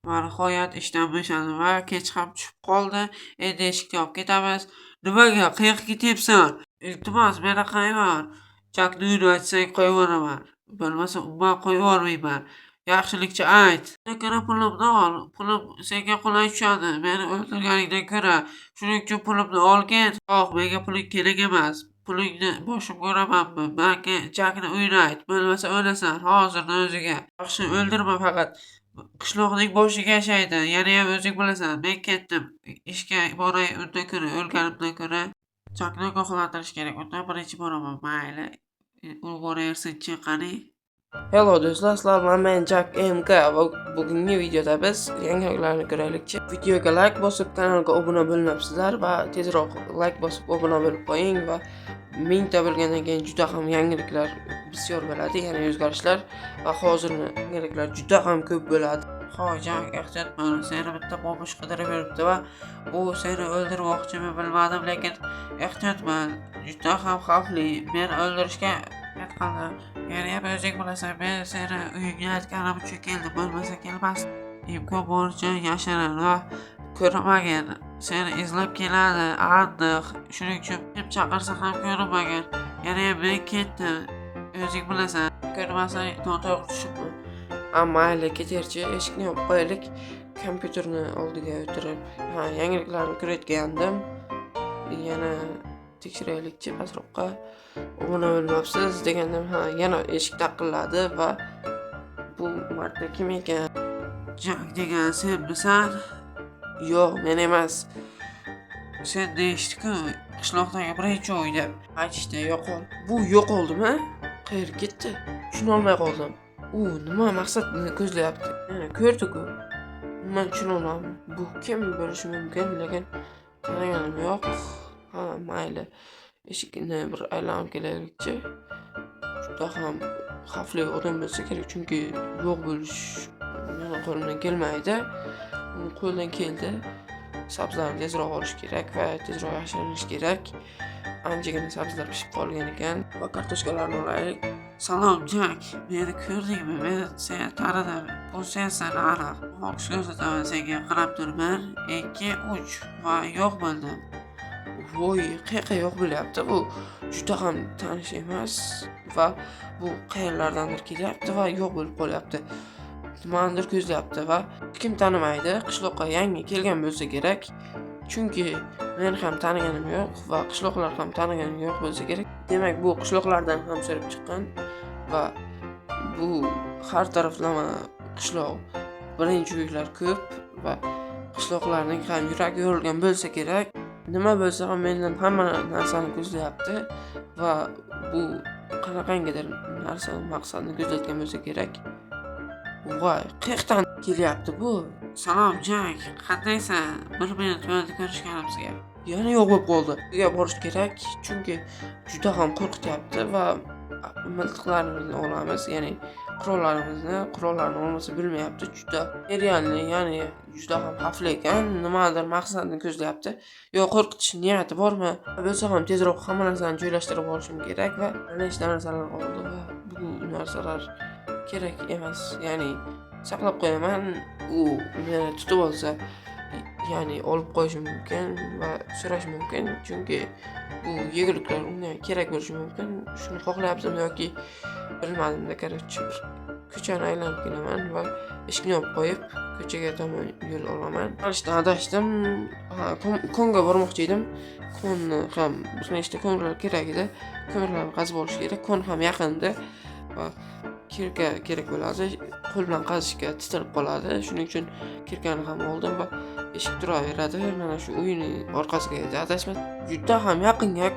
Va nihoyat ishdan bo'shadim va kech ham tushib qoldi. Endi eshikni yopib ketamiz. Nimaga? Qayoqqa ketyapsan? Iltimos, meni qo'yvor. Jakni uyini aytsang, qo'yvoraman. Bo'lmasa umuman qo'yvormayman. Yaxshilikcha ayt. Undan ko'ra pulimni ol. Pulim senga qulay tushadi meni o'ldirganingdan ko'ra. Shuning uchun pulimni olgin. Yo'q, menga puling kerak emas. Pulingni boshimga uramanmi? Menga Jakni uyini ayt. Bo'lmasa o'lasan. Hozirni o'ziga. Yaxshi, o'ldirma faqat. Qishloqning boshiga yashaydi. Yanayam o'zing bilasan. Men ketdim. Ishga boray undan ko'ra, o'lganimdan ko'ra. Jakni ogohlantirish kerak. Undan birinchi boraman. Mayli. U boraversinchi, qani? Hello do'stlar, sizlar bilan men Jack MK va bugungi videoda biz yangiliklarni ko'raylikchi. Videoga like bosib, kanalga obuna bo'lmabsizlar va tezroq like bosib obuna bo'lib qo'ying va 1000 ta bo'lgandan keyin juda ham yangiliklar bisyor bo'ladi, ya'ni o'zgarishlar va hozirgi yangiliklar juda ham ko'p bo'ladi. Hoy, Jak, ehtiyot bo'l. Seni bitta bobush qidirib yuribdi va u seni o'ldirmoqchimi, bilmadim, lekin ehtiyot bo'l. Juda ham xavfli. Meni o'ldirishga niyat qildi. Yanayam o'zing bilasan, men seni uyingga aytganim uchun keldim, bo'lmasa kelmasdim. Imkon boricha yashirin va ko'rinmagin. Seni izlab keladi, aniq. Shuning uchun kim chaqirsa ham ko'rinmagin. Yanayam men ketdim. O'zing bilasan. Ko'rmasang, noto'g'ri tushunma. A, mayli, keterchi, eshikni yopib qo'yaylik. Kompyuterni oldiga o'tirib, ha, yangiliklarni ko'rayotgandim. Yana tekshiraylikchi pastroqqa. Obuna bo'lmabsiz degandim, ha, yana eshik taqilladi va bu marta kim ekan? Jak degan senmisan? Yo'q, men emas. Sen deyishdi-ku, qishloqdagi birinchi uy deb aytishdi, yo'qol. Bu yo'qoldimi? Qayerga ketdi? Tushunolmay qoldim. U nima maqsadni ko'zlayapti? Yana ko'rdi-ku. Man tushunolmadim. Bu kim bo'lishi mumkin, lekin taniganim yo'q. Ha, mayli. Eshikni bir aylanib kelaylikchi. Juda ham xavfli odam bo'lsa kerak, chunki yo'q bo'lish meni qo'limdan kelmaydi. Uni qo'lidan keldi. Sabzilarni tezroq olish kerak va tezroq yashirinish kerak. Anchagina sabzilar pishib qolgan ekan va kartoshkalarni olaylik. Salom, Jak. Meni ko'rdingmi? Men seni tanidim. Bu sensan, aniq. Fokus ko'rsataman senga. Qarab tur. 1, 2, 3 va yo'q bo'ldim. Voy, qayoqqa yo'q bo'lyapti bu? Juda ham tanish emas va bu qayerlardandir kelyapti va yo'q bo'lib qolyapti. Nimanidir ko'zlayapti va kim tanimaydi, qishloqqa yangi kelgan bo'lsa kerak. Chunki men ham taniganim yo'q va qishloqlar ham taniganim yo'q bo'lsa kerak. Demak, bu qishloqlardan ham surib chiqqan va bu har taraflama qishloq, birinchi uylar ko'p va qishloqlarning ham yuragi yorilgan bo'lsa kerak. Nima bo'lsa ham mendan hamma narsani ko'zlayapti va bu qanaqangidir narsa, maqsadni ko'zlayotgan bo'lsa kerak. Voy, qayoqdan kelyapti bu? Salom, Jak. Qandaysan? Bir minut bo'ldi ko'rishganimizga. Yana yo'q bo'lib qoldi. Uyga borish kerak, chunki juda ham qo'rqityapti va miltiqlarimizni olamiz, ya'ni qurollarimizni, qurollarni olmasa bilmayapti. Juda реальный, ya'ni juda ham xavfli ekan. Nimadir maqsadni ko'zlayapti. Yo qo'rqitish niyati bormi? Bo'lsa ham tezroq hamma narsani joylashtirib olishim kerak va nechta narsalar oldi va bu narsalar kerak emas, ya'ni saqlab qo'yaman. U meni tutib olsa, ya'ni olib qo'yishi mumkin va so'rashi mumkin, chunki bu yeguliklar unga kerak bo'lishi mumkin. Shuni xohlayapsizmi yoki bilmadimda, короче, bir ko'chani aylanib kelaman va eshikni yopib qo'yib, ko'chaga tomon yo'l olaman. Yo'nalishdan adashdim. Ha, konga bormoqchi edim. Konni ham bir nechta ko'mirlar kerak edi. Ko'mirlarni qazib olish kerak. Kon ham yaqinda va kirka kerak bo'ladi. Qo'l bilan qazishga titilib qoladi. Shuning uchun kirkani ham oldim va eshik turaveradi. Mana shu uyning orqasiga edi, adashmasam. Juda ham yaqinga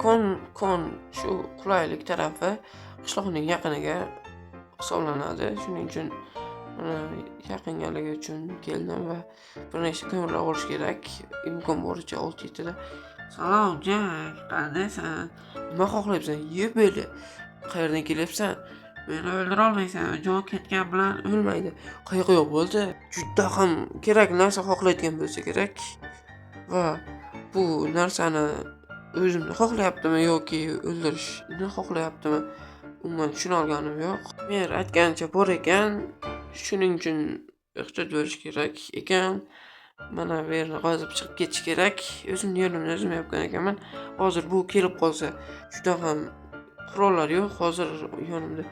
kon shu qulaylik tarafi qishloqning yaqiniga hisoblanadi. Shuning uchun mana yaqinganligi uchun keldim va bir nechta ko'mirlar olish kerak. Imkon boricha 6-7 ta. Salom, Jak. Qandaysan? Nima xohlayapsan? Yeb bo'yli. Qayerdan kelyapsan? Meni o'ldirolmaysan. Jon ketgan bilan o'lmaydi. Qayoqqa yo'q bo'ldi? Juda ham kerak narsa xohlayotgan bo'lsa kerak va bu narsani o'zimni xohlayaptimi yoki o'ldirishni xohlayaptimi? Umuman tushuna olganim yo'q. Mer aytganicha bor ekan. Shuning uchun Ehtiyot bo'lish kerak ekan. Mana bu yerni qazib chiqib ketish kerak. O'zimni yo'limni o'zim yopgan ekanman. Hozir bu kelib qolsa juda ham qurollar yo'q hozir yonimda.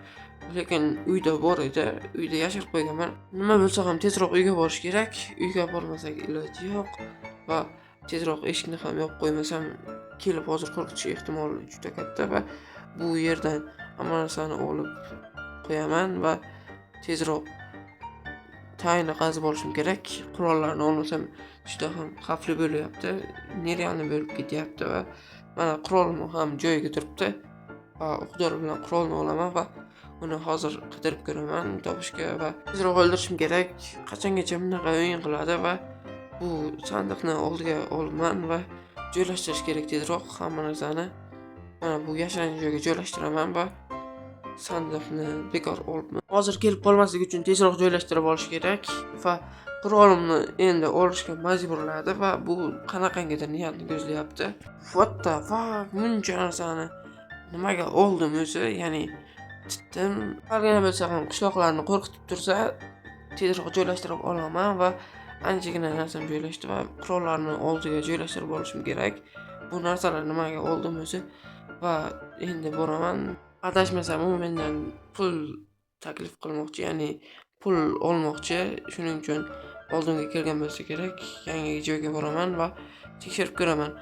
Lekin uyda bor edi. Uyda yashirib qo'yganman. Nima bo'lsa ham tezroq uyga borish kerak. Uyga bormasak iloji yo'q va tezroq eshikni ham yopib qo'ymasam kelib hozir qo'rqitish ehtimoli juda katta va bu yerdan hamma narsani olib qo'yaman va tezroq tayini qazib olishim kerak. Qurollarni olmasam juda ham xavfli bo'lyapti. Нереально bo'lib ketyapti va mana qurolim ham joyiga turibdi. Va o'qdori bilan qurolni olaman va uni hozir qidirib ko'raman topishga va tezroq o'ldirishim kerak. Qachongacha bunaqa o'yin qiladi va bu sandiqni oldiga olaman va joylashtirish kerak tezroq hamma narsani. Mana bu yashirin joyga joylashtiraman va sandiqni bekor olibman. Hozir kelib qolmasligi uchun tezroq joylashtirib olish kerak va qurolimni endi olishga majburladi va bu qanaqangidir niyatni ko'zlayapti. What the fuck? Buncha narsani nimaga oldim o'zi? Ya'ni titdim. Salgina bo'lsa ham qishloqlarni qo'rqitib tursa, tezroq joylashtirib olaman va anchagina narsam joylashdi va qurollarni oldiga joylashtirib olishim kerak. Bu narsalar nimaga oldim o'zi va endi boraman. Adashmasam u mendan pul taklif qilmoqchi, ya'ni pul olmoqchi. Shuning uchun oldimga kelgan bo'lsa kerak. Yangi joyga boraman va tekshirib ko'raman.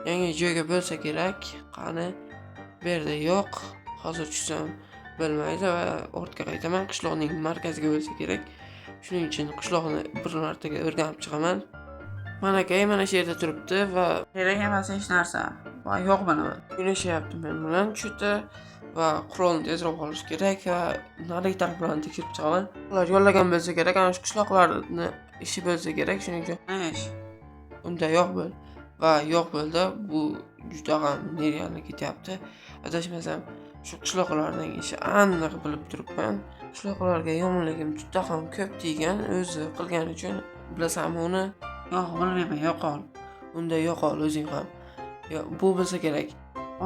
Yangi joyga bo'lsa kerak. Qani, bu yerda yo'q. Hozir tushsam bo'lmaydi va ortga qaytaman. Qishloqning markaziga bo'lsa kerak. Shuning uchun qishloqni bir martaga o'rganib chiqaman. Manakay mana shu yerda turibdi va Kerak emas hech narsa. Va yo'q bilaman. o'ynashyapti men bilan chuta va qurolni tezroq olish kerak va narigi taraflarni tekshirib chiqaman. Ular yollagan bo'lsa kerak, ana shu qishloqlarni ishi bo'lsa kerak, shuning uchun Ne ish? unda yo'q bo'l va yo'q bo'ldi. Bu juda ham нереально ketyapti. Adashmasam shu qishloqlarning ishi aniq bilib turibman. Qishloqlarga yomonligim juda ham ko'p degan o'zi qilgani uchun bilasanmi uni? Yo'q, bilmayman, yo'qol. Unda yo'qol o'zing ham. Yo, bu bo'lsa kerak.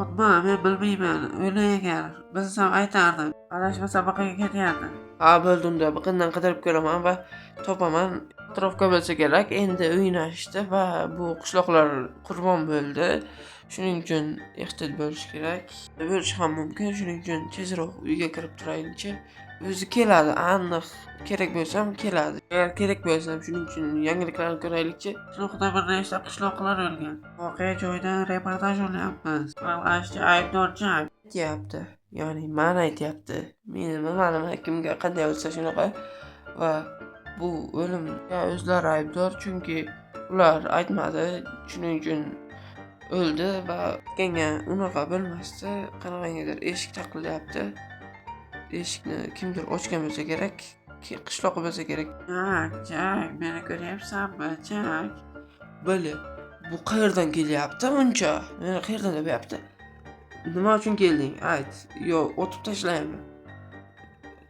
Otma, men bilmayman. O'yla ekan. Bilsam aytardim. Adashmasam biqinga ketyapti. Ha, bo'ldi unda biqindan qidirib ko'raman va topaman. Atrofga bo'lsa kerak. Endi o'ynashdi va bu qishloqlar qurbon bo'ldi. Shuning uchun ehtiyot bo'lish kerak. Bo'lishi ham mumkin. Shuning uchun tezroq uyga kirib turaylikchi. O'zi keladi, aniq. Kerak bo'lsam keladi. Agar kerak bo'lsam, shuning uchun yangiliklarni ko'raylikchi. Qishloqda bir nechta qishloqlar o'lgan. Voqea joyidan reportaj olyapmiz. Aniqlanishicha, aybdor Jak. Aytyapti. Ya'ni man aytyapti. Menimi, manimi, kimga qanday bo'lsa shunaqa va bu o'limga o'zlari aybdor, chunki ular aytmadi. Shuning uchun o'ldi va aytganga unaqa bo'lmasdi. Qanaqangidir eshik taqillayapti. Eshikni kimdir ochgan bo'lsa kerak. Qishloq bo'lsa kerak. Jak, Jak, meni ko'ryapsanmi, Jak? Bali, bu qayerdan kelyapti buncha? Meni qayerdan topyapti? Nima uchun kelding? Ayt. Yo, otib tashlaymi?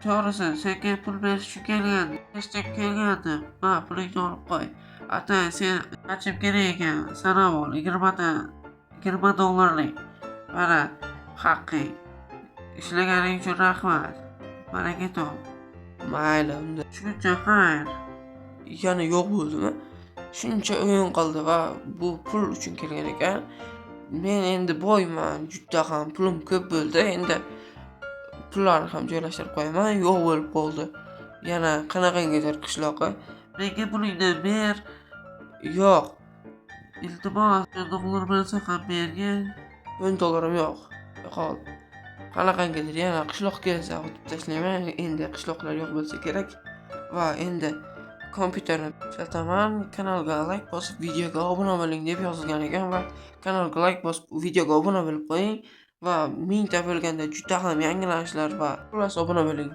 To'g'risi, senga pul berish uchun kelgandim. Eshitib kelgandim. Ma, pulingni olib qo'y. Atay, sen aytishim kerak ekan. Sanab ol, 20 dollarlik. Mana haqqing. Ishlaganing uchun rahmat. Mana ketov. Mayli unda. Shuncha xayr. Yana yo'q bo'ldimi? Shuncha o'yin qildi va bu pul uchun kelgan ekan. Men endi boyman, juda ham pulim ko'p bo'ldi. Endi pullarni ham joylashtirib qo'yaman. Yo'q bo'lib qoldi. Yana qanaqangidir qishloqi. Menga pulingni ber. Yo'q, Iltimos, 10 dollar bo'lsa ham bergin. 10 dollarim yo'q. Yo'qol. Qanaqangidir yana qishloq kelsa otib tashlayman. Endi qishloqlar yo'q bo'lsa kerak. Va endi kompyuterni ishlataman. Kanalga like bosib, videoga obuna bo'ling deb yozilgan ekan va kanalga like bosib, videoga obuna bo'lib qo'ying va 1000 ta bo'lganda juda ham yangilanishlar va xullas obuna bo'ling.